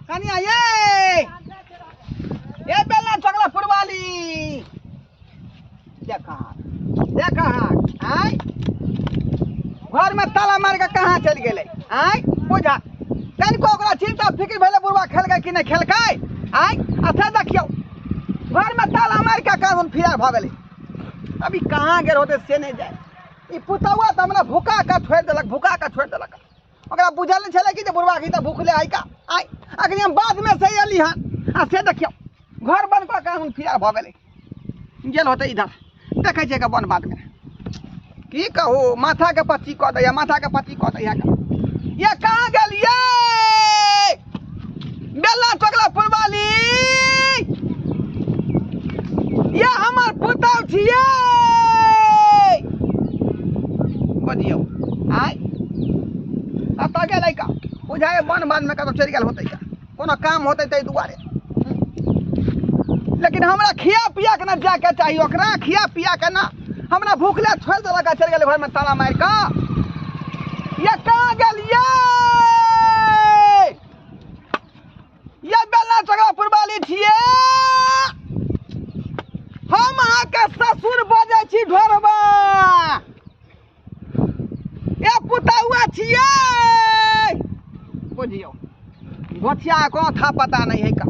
कनिया ये ये बेला चकला पुरवाली देखा देखा आय घर में ताला मार के कहाँ चलि गेलै आय बुझा कनिको ओकरा चिंता फिक्र भेलै बुढ़वा खेलकै कि नहि खेलकै आय अच्छा देखियौ घर में ताला मार के कानून फिरार भऽ गेलै अभी कहाँ गेल होतै से नहि जाय ई पुतौआ तऽ हमरा भुका कऽ छोड़ि देलक भुका कऽ छोड़ि देलक ओकरा बुझल नहि छलै कि जे बुढ़वा के तऽ भूखले है का आइ अखनी हम बादमे से अयली हन आ से देखियौ घर बंद कऽ के हम फिरार भऽ गेलै गेल होतै इधर देखै छियै वन बादमे की कहू माथाके पच्ची कऽ दैया माथाके पच्ची कऽ दैया ये कहाँ गेलियै बेला चकला पुरवाली ये हमर पुतहु छियै बजियौ आय कतऽ गेलै का बुझाइ वन बाधमे कतौ चलि गेल होतै का कोनो काम होतै ताहि दुआरे लेकिन हमरा खिया पिया के ना जाके चाही ओकरा खिया पिया के ना हमरा भूखले छोड़ि देलक आ चलि गेलै घरमे ताला मारि कऽ ये कहाँ गेलियै ये बेला चकरा पुरवाली छियै हम अहाँके ससुर बजै छी ढोरबा ए पुतौआ छियै बुझियौ गोठिया कोनो था पता नहीं है का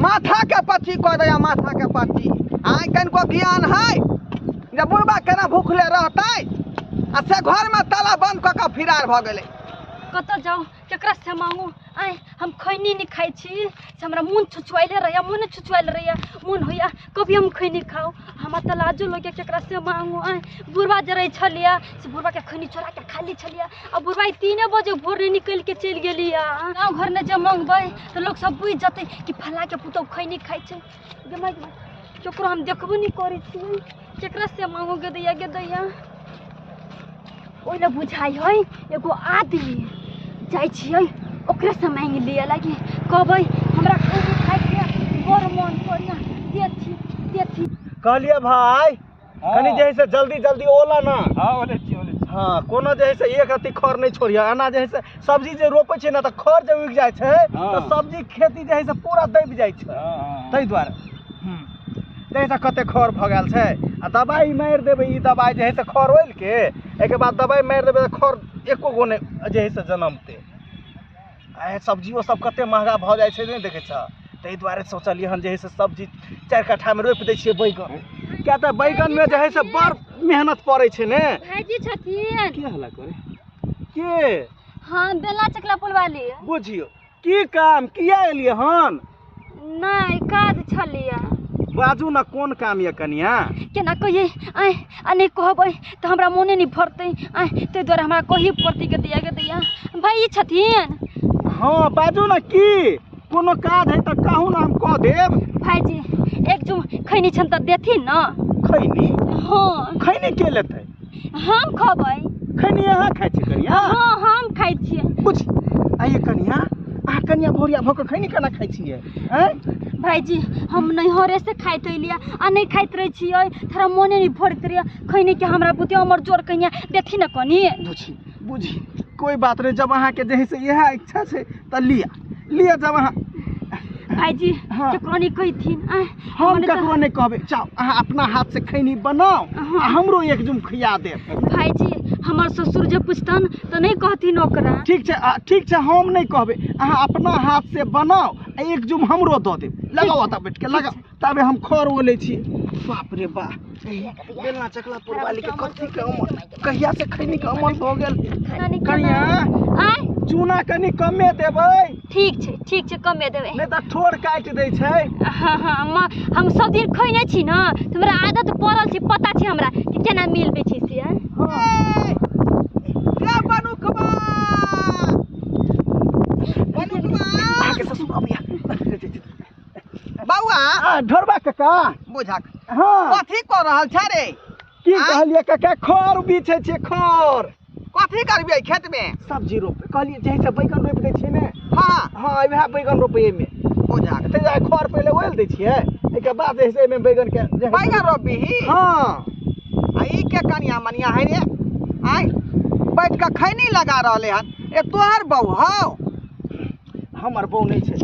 माथा के पच्ची कऽ दैया माथा के पच्ची आइ कनिको ज्ञान है जे बुढ़बा केना भूखले रहतै आ से घरमे ताला बंद कऽ कऽ फिरार भऽ गेलै कतऽ जाउ केकरा से मांगू आय हम खैनी नहीं खाइ छी से हमरा मोन छुछुआइले रहैया मोन छुछुआइल रहैया मोन होइया कभी हम खैनी खाउ हमरा तऽ लाजो लगैया केकरा से मांगू आय बुढ़बा जे रहै छलियै से बुढ़बाके खैनी चोरा के खाली छलियै आ बुढ़बा ई 3 बजे भोरे निकलि के चलि गेलियै। गाँव घरमे जे मांगबै तऽ लोक सब बुझि जेतै कि फल्लाँके पुतहु खैनी खाइ छै। गे माय गे, केकरो हम देखबो नहि करै छियै, केकरा से मांगू? गे दैया, गे दैया, ओहि लए बुझाइ है एगो आदमी जाइ छियै, ओकरेसँ माँगि लिअ लागि। कहबै हमरा खैनी खाइके बड़ मन करैया, देथी देथी। कहलिए भाई, कनी जे है से जल्दी जल्दी ओला ना। हाँ, ओले छी, ओले छी। हाँ, कोनो जे है से एक रत्ती खर नहि छोड़िए। एना जे है से सब्जी जे रोपै छै ने तऽ खर जे उगि जाइ छै तऽ सब्जी खेती जे है से पूरा दबि जाइ छै। हाँ हाँ ताहि दुआरे जे है से कते खर भऽ गेल छै आ दबाइ मारि देबै। ई दबाइ जे है से खर ओलि के एहिके बाद दबाइ मारि देबै तऽ खर एको गो नहि जे है से जनमतै। आ सब्जियो सब कते महगा भऽ जाइ छै, नहि देखै छह? ताहि दुआरे सोचलियै हन जे है से सब्जी 4 कट्ठामे रोपि दै छियै बैगन, किया तऽ बैगनमे जे है से बड़ मेहनत पड़ै छै ने। भाईजी छथिन? के हल्ला करे के? हाँ, बेला चकला पुलवाली। बुझियौ, की काम? किया एलियै हन? नहि, काज छलियै। बाजू ने, कोन काम यऽ कनिया? केना कहियै? आँय, आ नहि कहबै तऽ हमरा मोने नहि भरतै। आँय, ताहि दुआरे हमरा कही पड़तै। गे दैया, गे दैया, भाई छथिन? हाँ, बाजू ने, की कोनो काज है तऽ कहू ने, हम कऽ देब। भाईजी, एक जुम खैनी छनि तऽ देथिन ने। खैनी? हाँ। खैनी के लेतै? हम खबै। खैनी अहाँ खाइ छी कनिया? हाँ, हम खाइ छियै। बुझ आइए कनिया, अहाँ कनिया भोरिया भऽ कऽ खैनी केना खाइ छियै, आँय? भाईजी, हम नैहरे से खाइत अयलियै आ नहि खाइत रहै छियै, थोड़ा मोने नहि भरैत रहैया खैनी के। हमरा बुते हमर जोर कहिया देथिन ने कनी। बुझी बुझी, कोइ बात नहि। जब अहाँके जे है से इएह इच्छा छै तऽ लिअ लिअ, जब अहाँ भाईजी, केकरो नहि कहिथिन आँय। हम मने तऽ ककरो नहि कहबै। जाउ, अहाँ अपना हाथ से खैनी बनाउ आ हमरो एक जुम खिया देब। भाईजी, हमर ससुर जे पुछतन तऽ नहि कहथिन ओकरा। ठीक छै, ठीक छै, हम नहि कहबै। अहाँ अपना हाथ से बनाउ आ एक जुम हमरो दऽ देब। लगाउ ओतऽ बैठ के लगाउ, तबे हम खर ओलै छी। बाप रे बा, बेलना चकला पुरवाली के कथी के अमल, कहिया से खैनी के अमल भऽ गेल? नानी केना? कनिया, आँय। चूना कनि कमे देबै। ठीक छै, ठीक छै, कमे देबै। नहि तऽ ठोर काटि दै छै। हाँ, हम सब दिन खैने छी ने तऽ हमरा आदत पड़ल छै। पता छै हमरा कि केना मिलबै छै से। रे बनुकबा, बनुकबा। अहाँके ससुर अबैया। बौआ। आ ढोरबा काका। बुझक। हाँ। कथी कऽ रहल छै रे? की आँय? कहलियै काका, खर बिछै छियै, खर। कथी करबियै खेतमे? सब्जी रोपे कहलियै जे है से बैगन रोपि दै छियै ने। हाँ। हाँ, वएह बैगन रोपै एहिमे। बुझक। ताहि दुआरे खर पहिले ओलि दै छियै, एहिके बाद जे है से एहिमे बैगन के जे है से- बैगन रोपबिही? हाँ। आ ई के कनिया मनिया है रे? आय, बैठ कऽ खैनी लगा रहले हन। ए, तोहर बहू हौ? हमर बहू नहीं छै,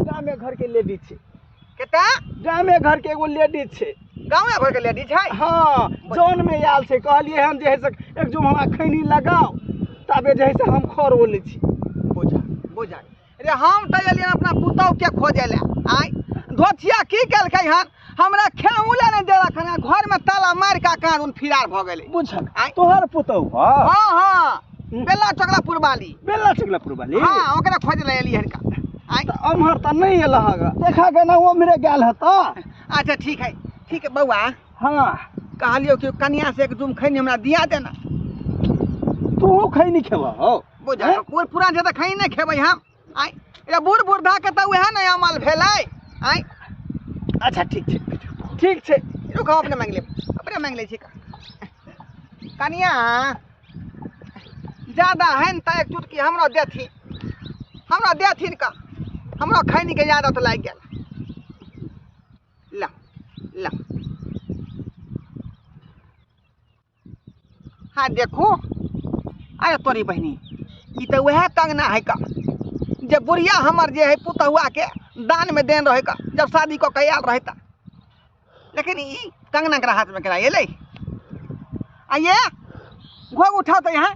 गामे घर के लेडीज छै। केता? गामे घर के एगो लेडीज छै। गाँवे घर के लेडीज है? हाँ, जौन में आयल छै। कहलिए हन जे है से एक जुम हमरा खैनी लगाओ तबे जे है से हम खर ओलै छी। बुझा बुझा रे, हम तऽ एलियै अपना पुतहु के खोजे ले। आय धोथिया की केलकै हन, हमरा खेहू ले नहि देलक हन, घर में ताला मारि कऽ कानून फिरार भऽ गेलै। बुझल आय। तोहर पुतहु? हाँ हाँ हाँ, बेला चकला पुरवाली। बेला चकला पुरवाली? हाँ, ओकरा खोजे ले एलियै हन का। आय तऽ अम्हर तऽ नहि एल हग, देखा के ना ओम्हरे गेल हेतऽ। अच्छा ठीक है, ठीक है बौआ। हाँ कहलियौ कि कनिया से एक जुम खैनी हमरा दिया देना। तू खैनी खेबह? बुझल, बूढ़ पुरान छै तऽ खैनी नहि खेबै हम। आय रे बूढ़ बुढ़ा के तऽ उएह ने अमल भेलै। आय अच्छा ठीक छै, ठीक छै, रुक हम अपने मांगि लेब, अपने मांगि लै छी। कनिया ज्यादा है न तऽ एक चुटकी हमरो देथिन, हमरो देथिन का, हमरो खैनी के आदत लागि गेल। ला ला, हाँ देखू। अरे तोरी बहिनी, ई तऽ वएह कंगना है का जे बुढ़िया हमर जे है पुतहुआ के दान में देन रहे का जब शादी कऽ के आयल रहे ता, लेकिन ई कंगना के हाथ में केना एलै? आइए घोघ उठाओ तऽ यहाँ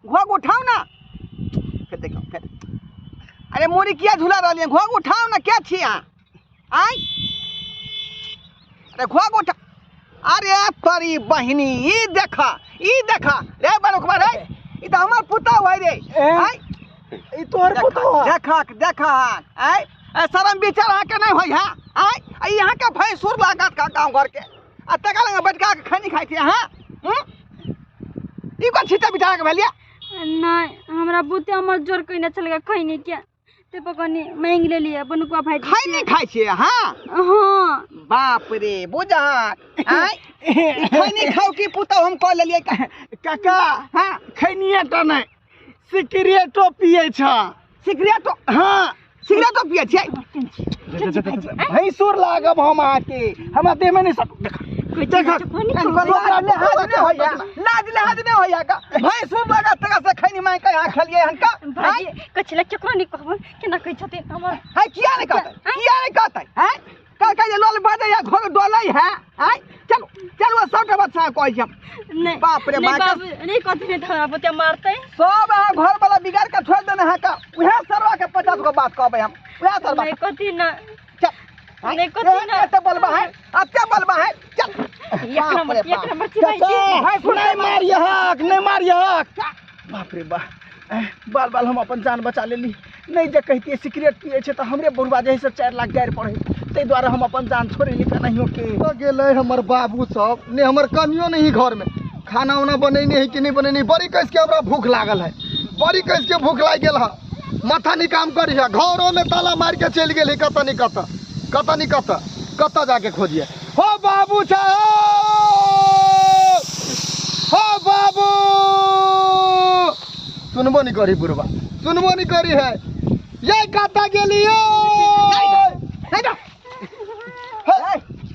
घोघ उठाओ ना, फिर देखियौ फिर। अरे मूड़ी किया झुला रहलियै? घोघ उठाओ ना, क्या छी अहाँ? आँय अरे घोघ उठा। अरे तोरी बहिनी, ई देख ई देख रे बनुकबा रे, ई तऽ हमर पुतहु है रे। आँय ई तोहर पुतहु? देखक देखक, आँय शरम विचार अहाँके नहि होइ है? आँय ई अहाँके भैंसुर लागत का गाँव घर के, आ तकर लग बैठका के खैनी खाइ छी अहाँ? ई कोन छिटा बिचारा के भेलियै? नहीं, हमरा बुते हमर जोर कइने छल खैनी के, ते पर कनी मांगि लेलियै बनुकवा भाई। खैनी खाइ छियै अहाँ? हाँ। बाप रे बुझहक, आँय खैनी खाउ की पुतहु हम कऽ लेलियै काका? हाँ खैनिये टा नहि, सिगरेटो पियै छ। सिगरेटो? हाँ सिगरेटो पियै छियै? भैंसुर लागब हम अहाँके, हमरा देहमे नहि सट देख देख। लाज लिहाज नहि होइया, लाज लिहाज नहि होइया का? भैंसुर लागत तकरा से खैनी मांगि के अहाँ खेलियै हन का? भाईजी कछि लए केकरो नहि कहबै, केना कहै छथिन हमर? है किया नहि कहतै, किया नहि कहतै? हैं कहलकै जे लोल बजै है घोर डोलै है। आँय चलू चलू, सबटा बच्चा कहै छी हम। नहीं बाप रे नहीं बाप। बाबू नहीं कहथिन तऽ हमरा बुते मारतै। सब अहाँ घर वाला बिगाड़ के छोड़ि देने है का, उएह सरवा के 50 गो बात कहबै हम, उएह सरवा। नहीं कहथिन ना। चल नहीं कहथिन ना। एते बलबा है, एते बलबा है, चल। एक नंबर, एक नंबर छी भाईजी। काका नहि मारियहक, नहि मारियहक। बाप रे बा, बाल बाल हम अपन जान बचा लेली। नहि जे कहितियै सिगरेट पियै छै तऽ हमरे बुढ़बा जे है से 4 लाख गारि पढ़ै, ताहि दुआरे हम अपन जान छोड़ेली केनाहियो के। गेलै हमर बाबू सब ने, हमर कनियो नहीं घर में खाना उना बनेने है कि नहीं बनेने। बड़ी कस के हमरा भूख लागल है, बड़ी कस के भूख लागि गेल है, माथा नहीं काम करी है, घरों में ताला मार के चलि गेल है कतऽ नहीं कतऽ, कतऽ नहीं कतऽ, कतऽ जाके खोजिए। हो बाबू साहब, हो बाबू, सुनबो नहीं करी बुढ़बा, सुनबो नहीं करी है, ये कतऽ गेलियो?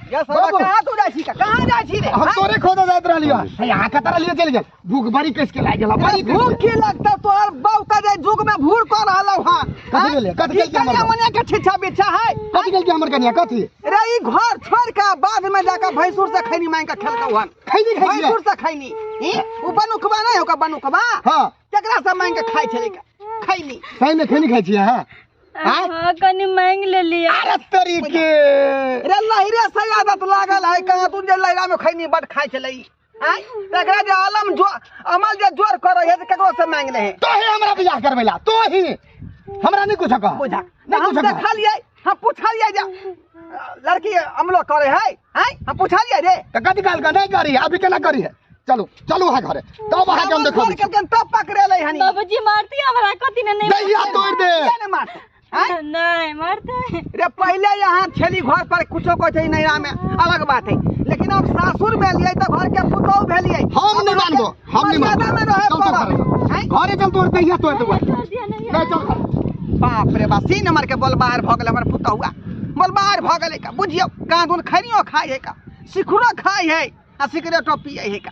कहाँ तू जाइ छी, कहाँ जाइ छी रे? हम तोरे खोजऽ जाइत रहलियो, यहाँ कतऽ रहलियो चलि गेल। भूख बड़ी कस के लागि गेल, बड़ी भूख की लगतौ? तोहर बाप के जे युग में भूर कऽ रहलौ हन। कथी गेलै? कथी गेल हमर? कनिया मनिया के छिछा बिछा है। कथी गेल हमर कनिया? कथी रे? ई घर छोड़ के बाद में जाके भैंसुर से खैनी मांगि के खेलकौ हन। खैनी खाइ छियै? भैंसुर से खैनी। ई उ बनुकबा नहि होका बनुकबा? हाँ। केकरा से मांगि के खाइ छलै खैनी? सही में खैनी खाइ छियै? हाँ हाँ कनी मांगि लेलियै। अरे तोरी के रे लहरे से आदत लागल है, कहाँ तू जे लहरा में खैनी बड खाइ छलै। आँय तकरा जे अलम जो अमल जे जोर करै है केकरो से मांगि ले है। तो ही हमरा बियाह करबैला, तो ही हमरा नहीं कुछ कह। बुझा नहीं हम कुछ कह। देखलियै, हम पुछलियै जे लड़की अमलो करे है। आँय हम पुछलियै रे त कथी कहल नहीं करी, अभी केना करी है? चलू चलू अहाँ घरे, तब अहाँके हम देखबै। तब पकड़ेलै हनी। बाबूजी मारती हमरा कथी ने? नहीं दैया तोड़ि दे। किया नहि मारतै? आँय? नहीं मारते रे। पहले यहाँ छेली घर पर कुछो कहै छै नैरा में अलग बात है, लेकिन अब सासुर में लिए तो घर के पुतोह भेलिए। हम नहीं मानबो, हम नहीं मानबो। मर्यादा में रहे चल तो पड़त। घरे। घरे चल, तोड़ दैया तोड़ देबो। नहीं नहीं चल घरे। बाप रे बाप, 3 नंबर के बोल बाहर भऽ गेल हमर पुतहुआ, बोल बाहर भऽ गेलै का। बुझियौ कहाँ दून खैनियो खाइ है का, सिखरो खाइ है आ सिगरेटो पियै है का।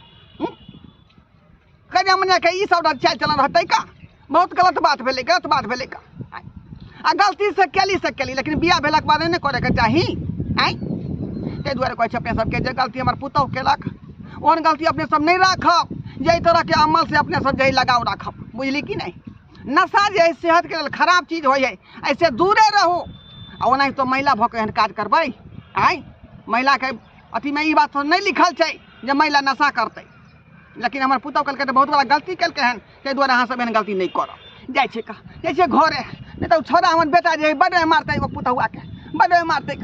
कनिया मनिया के ई सब चालि चलन रहतै का? बहुत गलत बात भेलै, गलत बात भेलै का। आ गलती से केली से केली, लेकिन बियाह भेलाके बाद नहि करैके चाही। आँय, ताहि दुआरे कहै छै अपने सबके जे गलती हमर पुतहु केलक ओहन गलती अपने सब नहि राखब, जे एहि तरहके अमल से अपने सब जे लगाव राखब, बुझली कि नहि? नशा जे है सेहतके लेल खराब चीज होइ है, एहिसँ दूरे रहू। आ ओनाहि तो महिला भऽ कऽ एहन काज करबै? आँय, महिलाके अथीमे ई बात सब नहि लिखल छै जे महिला नशा करतै, लेकिन हमर पुतहु केलकै तऽ बहुत बड़ा गलती केलकै हन। ताहि दुआरे अहाँ सब एहन गलती नहि करब। जाइ छै कऽ, जाइ छै घरे, नहि तऽ ओ छौड़ा हमर बेटा जे है बड्ड मारतै ओ पुतहुआके, बड्ड मारतै।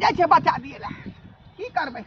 जाइ छै बच्चा दिए लए, की करबै?